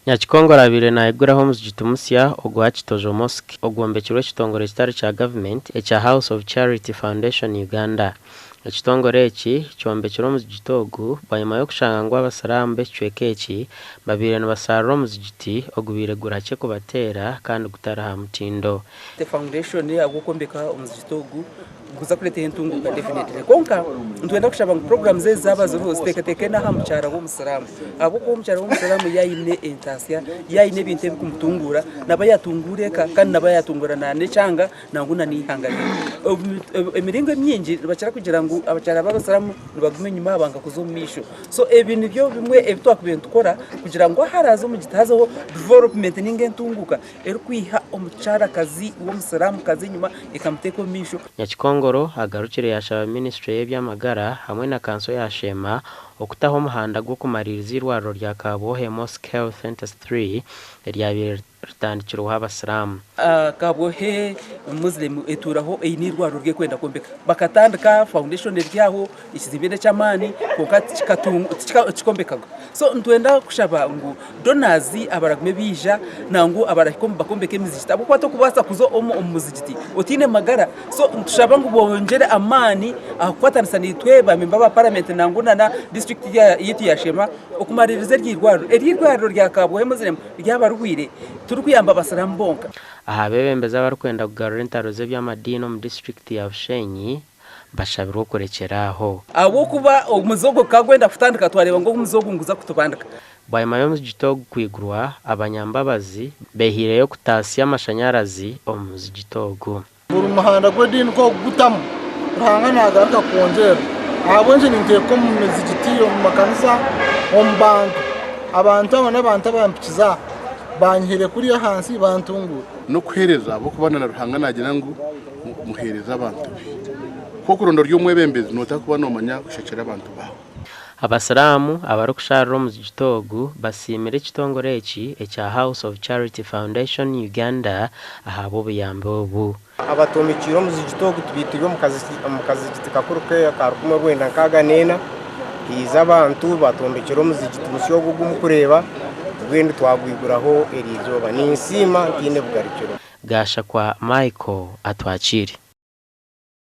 Nyakikongoro abaire nayiguraho omuzigiti musya ogwa Kitojo Mosque ogwombekirwe ekitongore kitari kya gavumenti ekya House of Charity Foundation Uganda. Ekitongore eki kyombekire omuzigiti ogu bwanyima y'okushanga ngu abasiraamu b'ekicweka eki babaire nibasharira omuzigiti ogubaire gurihakye kubateera kandi gutari aha mutindo. The foundation ahabw'okwombeka omuzigiti ogu niguza kureetaho entunguka definitely kwonka nitwenda kushaba ngu programs ezi zaaba ziriho ziteekateeke n'aha mukyara w'omusiraamu ahabw'okuba omukyara w'omusiraamu yaaba aine entaasya yaaba aine ebintu ebikumutunguura naaba yaatunguura eka kandi naaba yaatunguura n'ekyanga nangwa na n'eihanga ryaitu. Emiringo emingi nibakira kugira ngu abakyara b'abasiraamu nibaguma enyima banga kuza omu maisho so ebi nibyo bimwe ebi twakubaire nitukora kugira ngu ahu haraaze omugisha hazeho development ninga entunguuka erikwiha omukyarakazi w'omusiraamukazi enyima ekamuteeka omu maisho. Nyakikongoro agarukire yashaba minisiture y'eby'amagara hamwe na kanso ya Sheema okutaho omuhanda gw'okumariiriza eirwariro rya Kabwohe Mosque Health Centre ii eryabaire ritandikirweho abasiraamu. Kabwohe Muslim etuuraho eine eirwariro ry'ekwenda kwombeka. Bakatandika foundation eri aho, ekizimbe n'eky'amaani kwonka tikikombekaga. So nitwenda kushaba ngu donors abaragume baija nangwa abarahika bakombeka emizigiti ahabw'okuba tokubaasa kuza omu muzigiti otaine magara. So nitushaba ngu bongyere amaani aha kukwatanisa naitwe ba memba ba paramenti nangwa na disiturikiti yaitu ya Sheema okumaririza eryo irwariro. Eryo irwariro rya Kabwohe Muslim ryaba rihwire turikuyamba abasiraamu bonka. Aha beebembezi abarikwenda kugarura entaro z'eby'amadiini omu disiturikiti ya Bushenyi bashabirwe okurekyera aho. Ahabw'okuba omuze ogwo gukaba gwenda kutandika, twareeba ngu omuze ogu niguza kutubandika. Bwanyima y'omuzigiti ogu kwigurwa, abanyambabazi beehaireyo kutaasya amashanyarazi omu muzigiti ogu. Buri muhanda gw'ediini ku orikugutamu, Ruhanga naagaruka kukwongyerera. Ahabw'enki ninteeka omu mizigiti, omu makanisa, omu bantu? Abantu abo n'abantu abampikize aha, banyihire kuriya ahansi bantunguura. N'okuheereza ahabw'okuba na Ruhanga naagira ngu muheereze abantu be. Ku orikuronda ori omwebembezi nooteekwa kuba noomanya kushekyera abantu baawe. Abasiraamu abarikusharira omuzigiti ogu basiimire ekitongore eki ekya House of Charity Foundation Uganda ahabw'obuyambi obu. Abatombekiire omuzigiti ogu tubaitire omu kazigiti kakuru ka 1964 haija abantu batombekyera omuzigiti musya ogu ogu murikureeba mbwenu twagwiguraho eriizooba. Ninsiima ntaine bugarukiro. Gashakwa Michael Atwakiire.